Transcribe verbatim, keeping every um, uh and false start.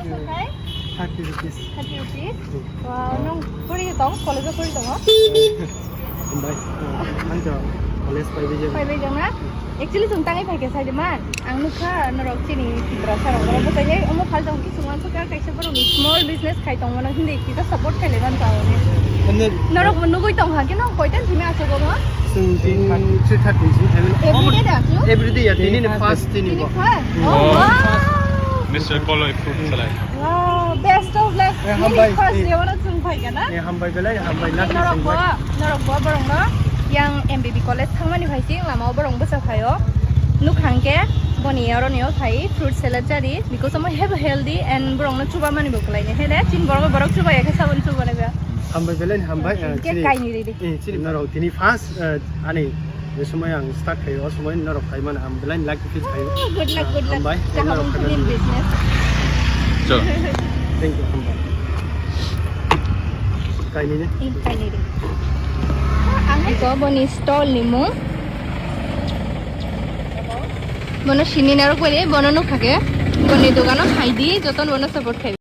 Thirty rupees. Thirty rupees? Wow, nung puri tong, college o puri tongo? Hambai. Ang to college pai bijak. Pai bijak na? Actually, chwng tangwi phaikha, saidi man. Ang nukha, norok chini Tiprasa rok, norok bwsai omo phal tong, kisung uansukha, kaisa borok small business khai tongmano, hindi kisa support khailaiman tong. Norok nugwi tongkha, khe norok koitan thwimwi achugo mo? Chwng tini three thirty si thwimwi. Everyday da achu? Everyday ya, tini ni first tini bo. Tini first? Oh, wow! Mister Koloi Fruit Salad. Wow, best of luck. Eh, hambai. Nini first year ano chwng phai kana? Eh, hambai belai, hambai, lucky norok bo, chwng bai. Norok bo borok no yang M B B college thangmani phai si lama o borok bwsa phai o. Nukhang ke boni oro ni o phai fruit salad chari because omo healthy and borok no chuba mani bo kwlai ni. Hele chin borok borok chuba ya khe sabun chuba ni ba. Hambai belai, hambai. Eh, ke chini, kaini ridi. Eh, chini norok tini first, eh, ani je somoi ang start khai, o somoi norok khai mano ang belai lucky feel khai. Oh, good luck, good luck. Hambai. Kaham norok wngthok nini business. Chalo. Thank you, hambai. Kaini ne? Eh, kaini ridi. Ang ko boni stall ni mung. Bono sini narok bole, bono nukha ke. Boni dogano khai di, joton bono support khai.